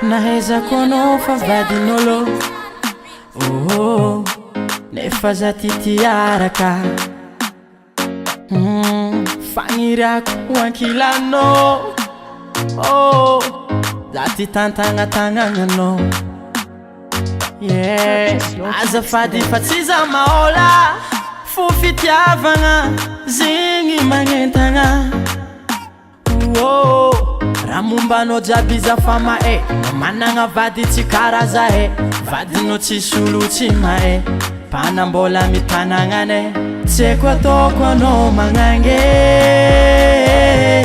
Nahaizako anao fa vadin'olo oh, nefa za ty tiaraka. Fagniriako ho ankilanao oh, za ty tantagnatagnanao. Yeah. Purchase your tracks Azafady today. fa tsy za mahola fo fitiavagna zegny magnentagna. Oh, raha mombanao jiaby za fa mahay. Managna vady tsy karaha zahay, vadinao tsisy olo tsy mahay, mpanambola mitanagnanay. Tsy haiko ataoko anao magnangy,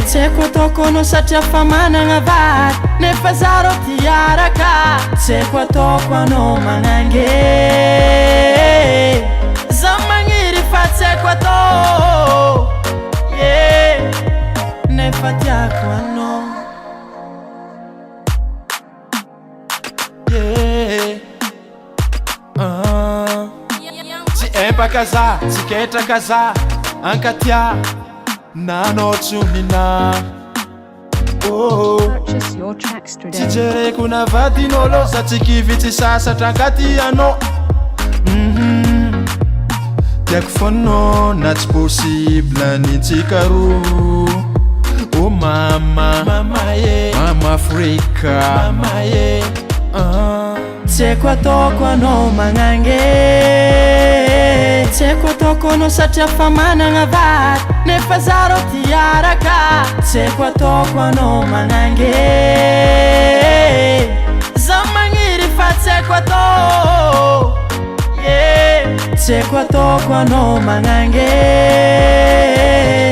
tsy haiko ataoko anao satria fa managna vady, nefa za rô tiaraka. Tsy haiko ataoko anao magnangy, za magniry fa tsy haiko atao, yeah, nefa tiako anao. Yeah. Ah. Tsy empaka za, tsy ketraka za, ankatia nanao tsonina. Oh. Purchase your tracks Tsy today. jereko na vadin'olo za, tsy kivy, tsy sasatra ankaty anao. Tiako foanao na tsy possible nintsika roa. Oh mama, mama ye, mama Afrika, mama ye. Ah. Tsy haiko ataoko anao magnangy, tsy haiko ataoko anao satria fa managna vady, nefa za rô tiaraka. Tsy haiko ataoko anao magnangy, za magniry fa tsy haiko atao, yeah. Tsy haiko ataoko anao magnangy,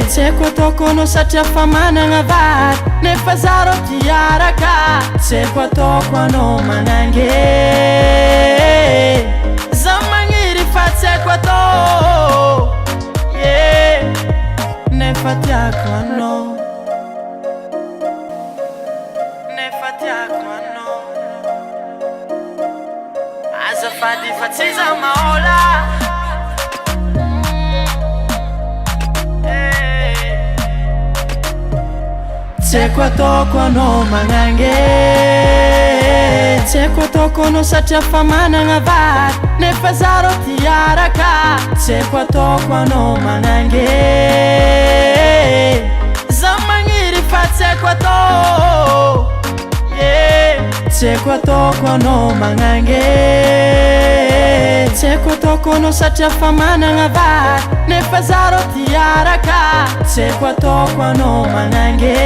tsy haiko ataoko anao satria fa managna vady, nefa za rô tiaraka. Tsy haiko ataoko anao magnangy, za magniry fa tsy haiko atao, yeah, nefa tiako anao, nefa tiako anao. Azafady fa tsy za mahola. Eh. Tsy haiko ataoko anao magnangy, tsy haiko ataoko anao satria fa managna vady, nefa za rô tiaraka. Tsy haiko ataoko anao magnangy, za magniry fa tsy haiko atao, yeah. Tsy haiko ataoko anao magnangy, tsy haiko ataoko anao satria fa managna vady, nefa za rô tiaraka. Tsy haiko ataoko anao magnangy.